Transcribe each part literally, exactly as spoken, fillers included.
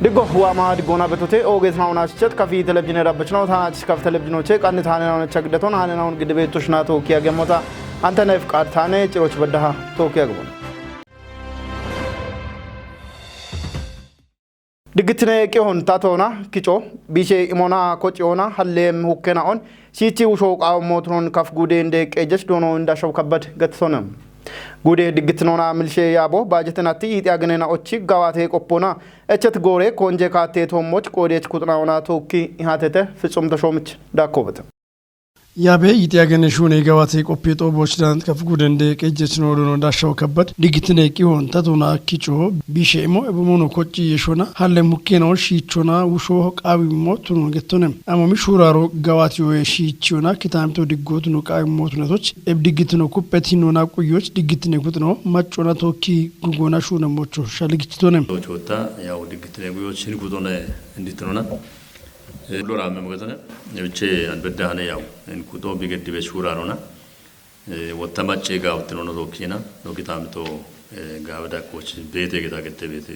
Diggo huwama diggoona betote oogeetinauna shichet kafi televizhiine rabbechino taanach kaf televizhinoche qanni taanenaunecha giddeton haanenauun giddibeettoshina tookki agemmota Anteneef qaad taane ciroch beddaha tookki agbon. Diggitine qihon tatoona kico bishe imona kociyoona halleem hukkenaon shiichi wusho qaawammo tunon kaf guude inde qeejjech doono indashaw kabbad gattitone. Guude diggitinoona milshe yaabo baajetenatti yiixiyagenena ochi gawaate qoppoona echet goore konje kaatte toommoch qoodech kuxunaona tookki ihaatete fitsum tashoomich daakkobete. Yaabe yiixiyagen shuune gawaate qoppe xooboch daant kaf guude inde qeejjech no doono dashaw kabbad diggitine qihon tatoona kico bishe imo ebomono kocci yeshona halle mukkeno shiichona wusho qaawimmo tunon gettone. Amomi shuuraro gawaati yoye shiichiyona kitaamito diggotuno qaawimmo tunatoch eb diggitino kuppet hinona quyyoch diggitine kuxino maccona tookki gugona shuune mocho shalligichitone. Tochotta yaw diggitine quyyoch hin kuxone inditinona. Lora me mogetone. Ebiche anbedda hane yaw in kuxo bigeddibe shuurarona. Wotta macce gaawtinono tokkina no kitaamito gaawe dakkoch beete geta gette beete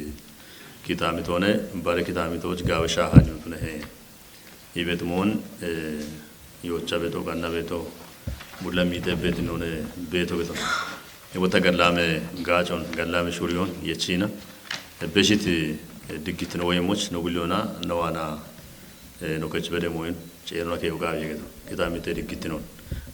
kitaamitone bare kitaamitoch gaawe shaahanyutune he. Ibet moon yocha beto ganna beto bulla mite betinone beto geto. Ebota gallame gaacon gallame shuriyon yechina. Beshit diggitino woyemoch no gulyona no ana no kech bede moyin ceerona ke ugawi geto. Kitaamite diggitinon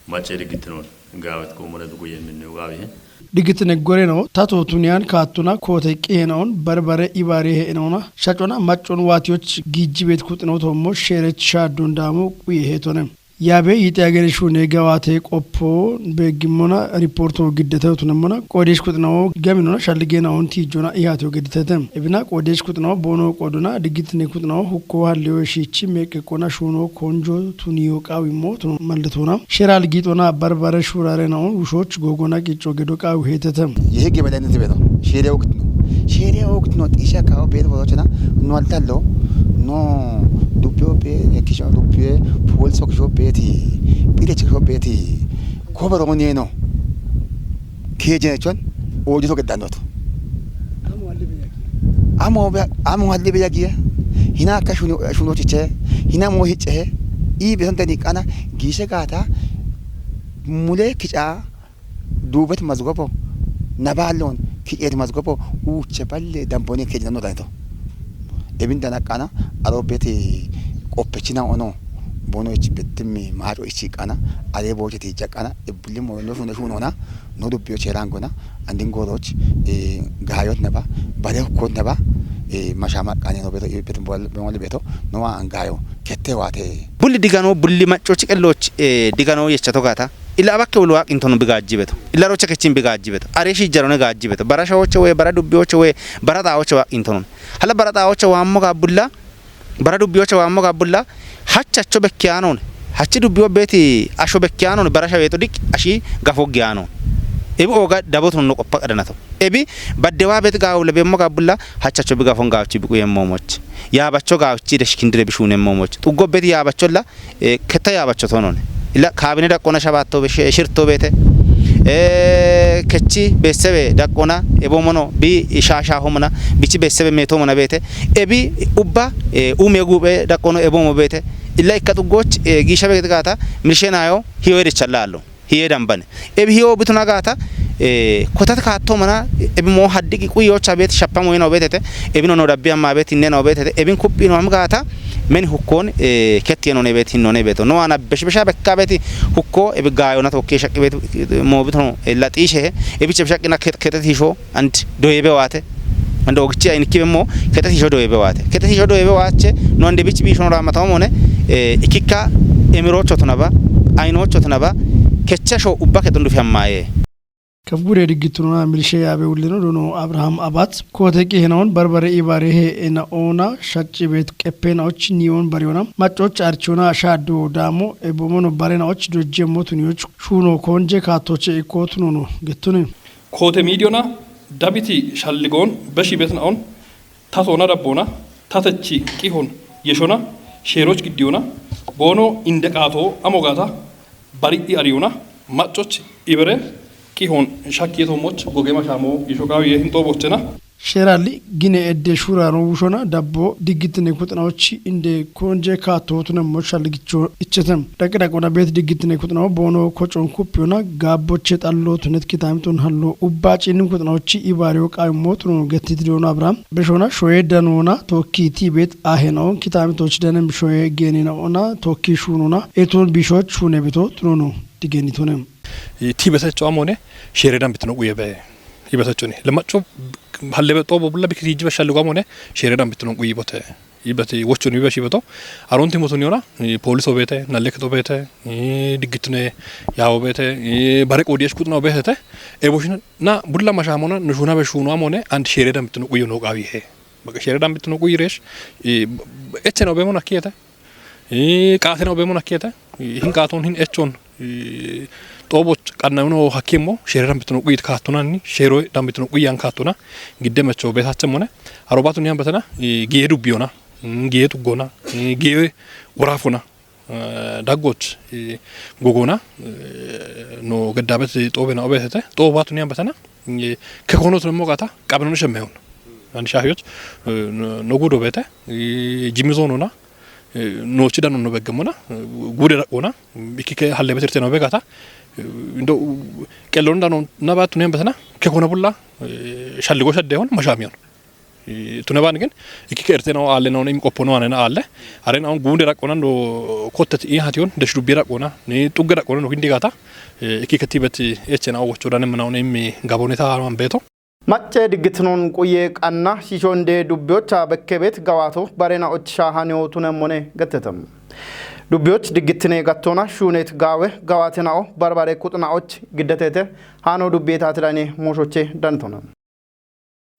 macce diggitinon gaawet komone duguye minne ugawi he. Diggitine goreno tato tuniyan kaattuna koote qihenaon barbare ibaari he'enona shacona maccon waatiyoch giijjibet kuxino toommo sheerech shaaddon daamo quye heetone. Yaabe yiixiyagen shuune gawaate qoppo beegimmona riporto giddete tunemmona qoodech kuxinawo gaminona shalligenaon tiijjona ihaatiyo gedditete. Ebina qoodech kuxinawo boono qoodona diggitine kuxinawo hukko halliyo shiichi meeqeqqona shuuno konjo tuniyo qaawimmo tuno maldetona. Sheral giixona barbare shuurare naon wushoch googona qicco gedo qaawi heetete. የህግ የበላይነት ቤት ነው። ሼሪያው ግድ ነው። ሼሪያው ግድ ነው። ጢሻ ካው ቤት ወሮችና ኖ አልታሎ ኖ ዱቢዮ ቤ የኪሾ ዱቢዮ ፖሊሶ ኪሾ ቤቲ ቢለች ኪሾ ቤቲ ኮበሮ ኔ ነው። ኬጀ ቾን ኦዲቶ ገዳኖት አሞ ሀለ በያ ጊያ ሂና አካ ሹኖ ሹኖ ቺቼ ሂና ሞ ሂጨ ኢ ቤተን ደኒቃና ጊሸ ጋታ ሙሌ ኪጫ duubet mazgabo nabalon ki'et mazgabo uche balle dambone kejnano daito. Ebin danaqana aro beti qoppechina ono bono ich bettimmi maaco ichi qana are boche ti jaqana ebulli mo no shune shunona no dubbiyo cherangona andin goroch e gayot naba bare hukot naba e mashama qane no beto beto beto no an gayo kette wate. Bulli digano bulli maccochi qelloch e digano yechato gata. Illa abakke wolu waaqintono bigaajji beto. Illa rocha kechin bigaajji beto. Are shi jarone gaajji beto. Bara shawoche we, bara dubbiyoche we, bara xaawoche waaqintono. Hala bara xaawoche waammo gaabbulla, bara dubbiyoche waammo gaabbulla, hachacho bekkiyaanone. Hachi dubbiyo beeti asho bekkiyaanone, bara shaweeto dik ashi gafo giyaano. Ebi oga dabotono qoppa qadanato. Ebi baddewa beeti gaawu lebeemmo gaabbulla, hachacho bi gafon gaawchi biquyemmo moch. Yaabacho gaawchi deshkindire bishuunemmo moch. Xuggo beeti yaabacholla, e, ketta yaabacho tonone. Ila kaabine daqqona shabaatto be-, she-, shirto beete. E, kechi beessebe daqqona ebo mono bi shaasha homona, bichi beessebe meeto mona beete. Ebi ubba, e, ume gube daqqono ebo mo beete. Ila ikka xuggoch, e, giisha beete gaata, milshenayo hiyo edichalla allo. Hiye dambane. Ebi hiyo bituna gaata, e, kotat kaatto mana, ebi mo haddi ki quyocha beete, shappa mo yena beetete, ebi no no dabbi amma beete, inne no beetete, ebin kuppi no am gaata, men hukkon, e, ketti no ne beete, hinno ne beeto. No ana besh-, besha bekka beete, hukko, ebi gaayo na tokke shaqqi beete, mo bitono, e, laxishe, ebi cheb shaqqi na ket-, ketet hisho, and doyebe waate. And ogichi ayinki bemmo, ketet hisho doyebe waate. Ketet hisho doyebe waache, no ande bich bi shon ramata mo ne, e, ikikka, emirocho tunaba, ayinocho tunaba, kechasho ubba keton du fiammaye. Kaf gure diggitunona milshe yaabe ullino dono Abraham Abat, kote qihenaon barbare ibare he ena ona shacci beet qeppena och niyon bariona, maccoch archona shaddo damo, ebomono barena och dojje motunioch shuno konje katoche ikko tunono gettune. Kote miidiyona dabiti shalligoon beshi betnaon, tatona dabbona, tatechi qihon yeshona, sheeroch giddiyona, boono inde qaato amo gaata, bari'i ariyona, maccoch ibere qihon shakkiyeto moch gogema shaamo yesho qaawiye hinto bochena. Sheeralli gine edde shuuraaron wushona dabbo diggittine kuxinaochi inde konje kaattootune moshsha ligicho ichete. Dhaqi dhaqona beeti diggittine kuxinao boono kocoon kuppiona gaabboche xalloo tunet kitaamiton hallo ubba ciinni kuxinaochi ibaariyo qaawimmo tunono gettiti doona abira. Beshona shoye danoona tookki ti beet ahenaon kitaamitochi danem shoye geeninaona tookki shuunona eton bishoch shuune bito tunono digeenitone. Ti besecho amone sheere dambitino quye be. Ibesecho ni. Lemacho hallebe xoobo bulla bikiti jiba shallugo amone sheere dambitino quyi bote. Ibati wochuni biba shibeto. Aronti motuni ona, eh, poliso bete, nalleke to bete, eh, diggitune yawo bete, eh, bare qodi esh kutna bete. E boshina na bulla mashamona, nushuna be shuno amone, and sheere dambitino quyi no qawi he. Baga sheere dambitino quyi resh, eh, echeno be mona kiyete. Ii, qaatena obemon akkiyete, ii, hin qaaton hin echon, ii, xooboch qannayuno hakkimmo, sheere dambitino quyi kaattonanni, sheero dambitino quyi an kaattona, gidde mecho beetachemmone, harobatu niyan betena, ii, giye dubbiyona, mm, giye tuggona, ii, giye worafona, eh, daggoch, ii, gogona, eh, no geddabet xoobena obetete, xoobatu niyan betena, ii, kekono tunemo qaata, qabinoni shemmeyon. Ani shahiyoch, eh, no, no gudo bete, ii, jimizonona, eh, noochi dano no beggemona, eh, gude daqona, ikkike hallebet irte no begata, eh, indo qellon dano na batu ne betana, ke kona bulla, eh, shalligo shadde hon mashamiyon. Eh, tune ban gen, ikkike irte no alle no im qoppo no anena alle, are no gude daqona do kottet i hation, de shudubbi daqona, ni tugge daqona no hindi gata, eh, ikkike tibet echena wocho dane mana no im gaboneta man beto. Macce diggitinoon quye qanna shiishonde dubbiyocha bekke beet gawaato barena och shaahaniyo tunemmone gettetem. Dubbiyoch diggitine gattona shuuneet gaawe gawaatena'o barbare kuxina'och giddetete haano dubbiyeetaatidane mooshoche dantona.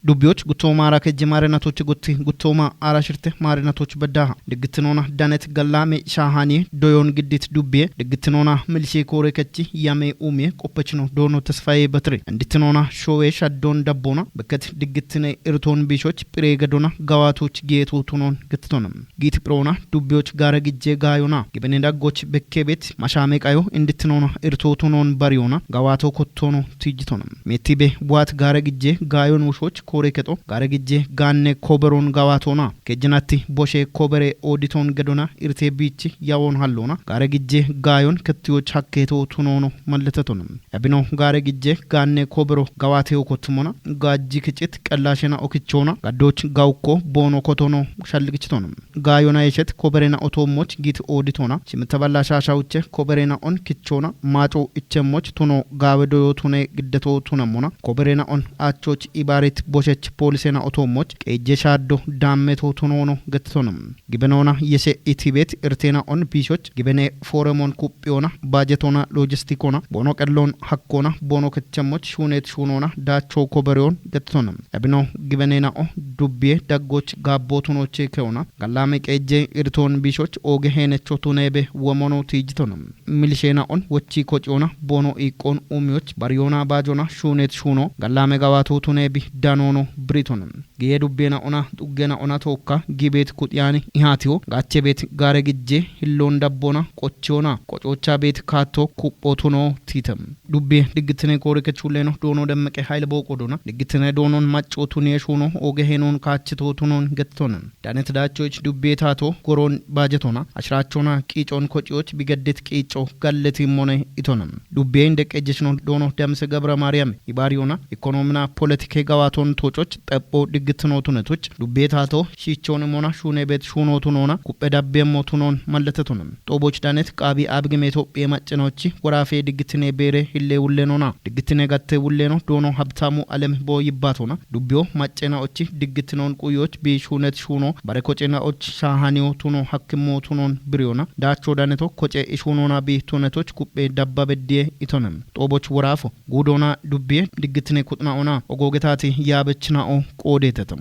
Dubbiyoch guttooma ara kejje maarenatoch gutti guttooma ara shirte maarenatoch beddaha. Diggitinoona danet gallaame shaahaniye doyon giddit dubbiye diggitinoona milshe koore kechi yame umiye qoppechino doono tesfaye batire. Inditinoona shoowe shaddon dabboona bekket diggitine irtoon biishoch phire gedona gawaatoch giyeto tunoon gittitona. Giit phiroona dubbiyoch gaara gijje gaayona gibene daggoch bekke beet mashaame qayo inditinoona irto tunoon bariyoona gawaato kottoono tiijjitona. Metti be buwaat gaara gijje gaayon wushoch koore kexo gaara gijje gaanne koberoon gawaatoona. Kejjinatti boshe kobere ooditoon gedona irte biichi yawon halloona gaara gijje gaayon kettiyoch hakkeeto tunoono malletetona. Ebino gaare gijje gaanne kobero gawaate okottumona gaajji kicit qellashena okichoona gaddoch gawukko boono kotono shalligichitona. Gaayona yeshet koberena otoommoch giit ooditona shimitta balla shaashawuche koberena on kichoona maaco ichemmoch tuno gaawe doyo tune giddeto tunemmona koberena on aachoch ibaarit boshech poolisena otoommoch qeejje shaaddo daammeto tunoono gettitona. Gibenoona yeshe itibeet irteena on biishoch gibene fooremon kuphiyona baajetona lojistikona boono qelloon hakkoona boono kechemmoch shuuneet shuunoona daacho kobereyon gettitona. Ebino gibeneena'o dubbiye daggoch gaabbootunoche keyoona gallaame qeejje irtoon biishoch ooge heenecho tuneebe womono tiijjitona. Milsheena'on wochi kociyona boono iiqqoon umiyoch bariyoona baajona shuuneet shuuno gallaame gawaato tuneebi danoono biritona. Giye dubbena ona xuggena ona tookka gibeet kudhiyani ihaatiyo gaache beet gaare gijje hilloon dabboona qochiyoona qococha beet kaatto kuphootuno tiite. Dubbiye diggitine koorike chulleno doono demmeqe hayile booqo doona diggitine doonon macco tuniye shuuno ooge heenoon kaachito tunoon gettitona. Danet daachoch dubbiye taato goroon baajetona ashiraachona qiicoon kociyoch bigeddit qiico galleti mone itona. Dubbiye inde qejjeshino doono Damise Gabra Maariyam ibaariyona ikonoomina poletike gawaaton toococh xepho diggitino tunetoch dubbiye taato shiichoon imona shuune beet shuunootu noona kuphe dabbeemmo tunoon malletetona. Xooboch danet qaabi abigime Itophiye maccinochi woraafe diggitine beere hille wulle noona diggitine gatte wulleno doono Habtaamu Alem boo yibbaatona. Dubbiyo maccena ochi diggitinoon quyoch bi shuunet shuuno bare kocena och shaahaniyo tuno hakkimmo tunoon biriyona daacho daneto koce ishuunoona bi tunetoch kuphe dabba beddiye itona. Xooboch woraafo guudoona dubbiye diggitine kuxna ona ogoogetaati yaabechina'o qoodeeteta.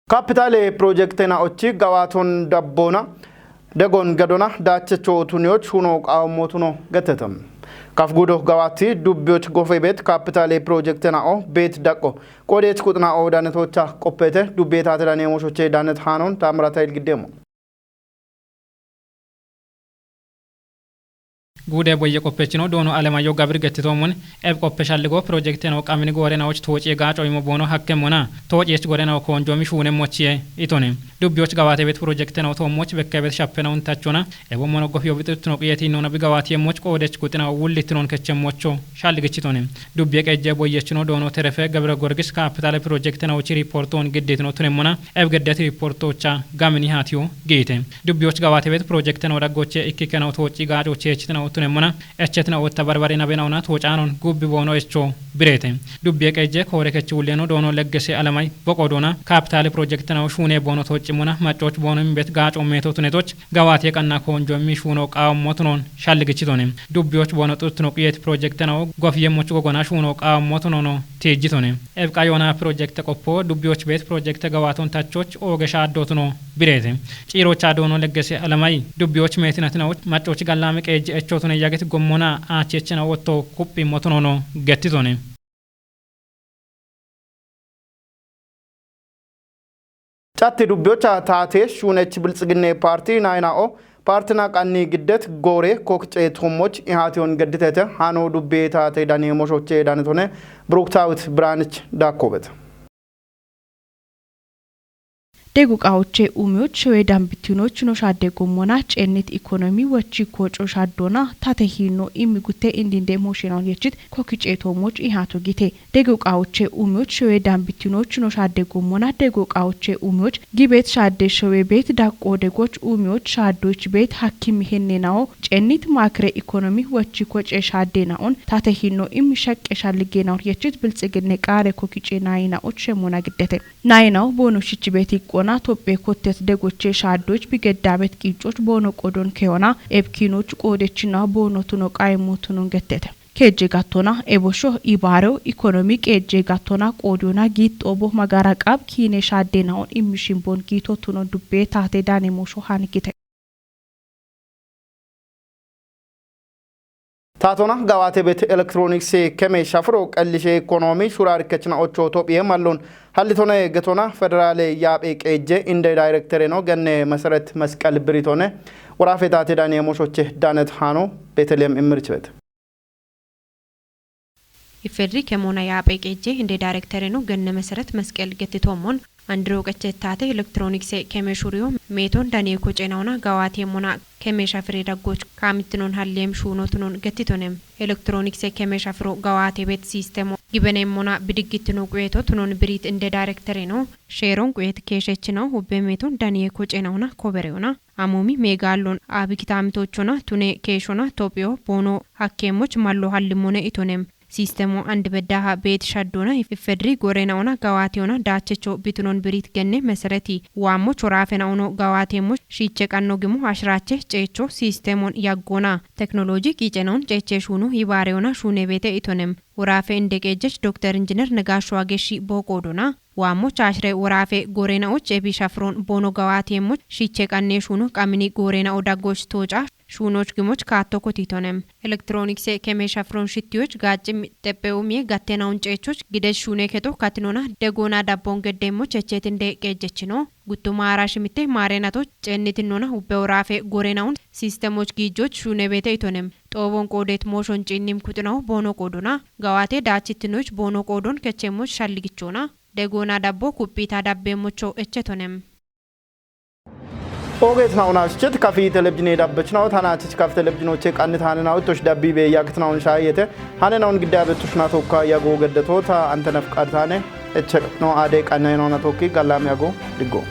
Kapitaale pirojekte na'ochi gawaaton dabboona degon gedona daachecho tuniyoch huno qaawammo tuno gettete. Kaf guudo gawaati dubbiyoch gofe beet kapitaale pirojekte na'o beet daqqo qoodeet kuxna'o daanetocha qoppeete dubbiyeetaate daaneemoshoche daanet haanon Taamirata Ilgiddeemo. Guude boyye qoppechino doono Alemayo Gabir gettitoommoni, eb qoppe shalligo pirojekte noo qamini goore naoch tooci gaaco imo boono hakke mona, toociyech gore nao koonjoomi shuune mochiye itone. Dubbioch gawaate bet pirojekte nao toommoch bekke bet shappe naun tachona, ebo mono gofiyo bixittuno qiyetinnoona bi gawaatiyemmoch qoodech guxinao wullittinon kechemmocho shalligichitone. Dubbiye qeejje boyyechino doono Terefe Gabira Gorgis kaapitaale pirojekte naochi riipportoon gidditino tunemmona, eb geddet riipportoocha gamini haatiyo giite. Dubbioch gawaate bet pirojekte nao daggoche ikkikke nao toocci gaaco cheechitinaotunemmona, echetinaotta barbari nabenauna toocaanon gubbi boono echo bireete. Dubbiye qeejje koore kechi wulleno doono Leggese Alamay boqo doona kaapitaale pirojekte nao shuune boono tooccimona, maccooch boono imbet gaaco meetotunetoch gawaatiye qanna koonjo immi shuuno qaawammotunon shalligichitone. Dubbioch boono xuttino qiyeet pirojekte nao gofiyemmoch gogona shuuno qaawammotunono tiijjitone. Ebqa yoona pirojekte qoppo dubbioch bet pirojekte gawaaton tachoch ooge shaaddootuno bireete. Ciirocha doono Leggese Alamay, dubbioch meetinatinaoch maccooch gallaame qeejje echotune yagit gommona aachechena wotto kuphimmotunono gettitone. Catti dubbiocha taate shuunech Biltsiginne paarti nayna'o paartina qanni giddet goore kokce tummoch ihaation gedditete hano dubbe taate dani moshoche danitone Bruktaawit Biraanich Daakkoobet. Degu qaoche umiyoch showe dambitinoch no shadde gommona cennit ikonomi wochi koco shaddona tate hinno immi gutte indinde moshinaun yechit kokice toomoch ihato gite. Degu qaoche umiyoch showe dambitinoch no shadde gommona degu qaoche umiyoch gibet shadde showe bet daqqo degoch umiyoch shaddoch bet hakkimi henne nao cennit makre ikonomi wochi koce shadde naon tate hinno immi shaqqe shallige naon yechit Biltsiginne qaare kokice nayi naoch shemmona giddete. Nayinaw boono shichibet iqqona Tophphe kottet degoche shaaddoch bi geddaabet qiiccoch boono qodon keyona ebkiinoch qoodechinna boono tuno qaayimmo tunon gettete. Keejje gattona ebosho ibaarew ikonomi qeejje gattona qoodiyona giit xoobo magara qab kiine shaadde naon immishin bon giito tunon dubbe taate daane moosho hanikite. Taatona gawaate bet elektirooniks keme shafiro qellishe ikonoomi shuraarkechina ocho Tophiye mallon hallitone getona federaale yaaphe qeejje inde daayirektereno genne Meseret Mesqel Biritone woraafe taate dane moshoche Daanet Haano Beteliyeem Immirchibet. Iffedri kemoona yaaphe qeejje inde daayirektereno genne Meseret Mesqel gettitoommon Andiro qechettaate elektirooniks keme shuriyo meeton daniye kocenawona gawaatiyemmona keme shafire daggoch kaamittinon halliyem shuunotunon gettitonem. Elektirooniks keme shafiro gawaate bet siistemo gibenemmona bidiggitino quyeto tunon biriit inde daayirektereno sheeron quyet keeshechinaw hubbe meeton daniye kocenawona kobereyona. Amoomi meegaallon abi kitaamitochona tune keeshona Tophiyo boono hakkeemmoch mallo hallimmone itonem. Siistemo and beddaha beet shaddoona iffedri goorenaona gawaatiyona daachecho bitunon biriit genne mesereti waammoch woraafenaono gawaateemmoch shiiche qanno gimo ashiraache ceecho siistemon yaggoona teknoloji qiicenaon ceeche shuuno yibaareyona shuune beete itonem. Woraafe inde qeejjech Dokter Injiner Negaasho Ageshi booqoodona. Waammoch ashire woraafe goorenaoch ebi shafiron boono gawaateemmoch shiiche qanne shuuno qamini goorenao daggoch tooca shuunoch gimoch kaatto kotitonem. Elektirooniks keme shafiron shittiyoch gaaccim xepphe umiye gattenaun ceechoch gidech shuune keto katinona degoona dabbon geddeemmoch echetinde qeejjechino. Guttu maara shimitte maarenatoch ceennitinnona ubbe woraafe goorenaun sistemoch giijoch shuune beete itonem. Xoobon qoodet mooshon ciinnim kuxinawo boono qoodona. Gawaate daachittinoch boono qoodon kechemmoch shalligichona. Degoona dabbo kuphita dabbeemmocho echetonem. Oogeet naonachichit kafi telebijine dabbechinaw tanaachich kaf telebijinoche qannit hanenawittoch dabbibe yagitinawn shaayete. Hanenawun giddaabettoch natokka yago geddetoota antenef qadtaane echekno aade qannaynawnatokki gallaam yago diggo.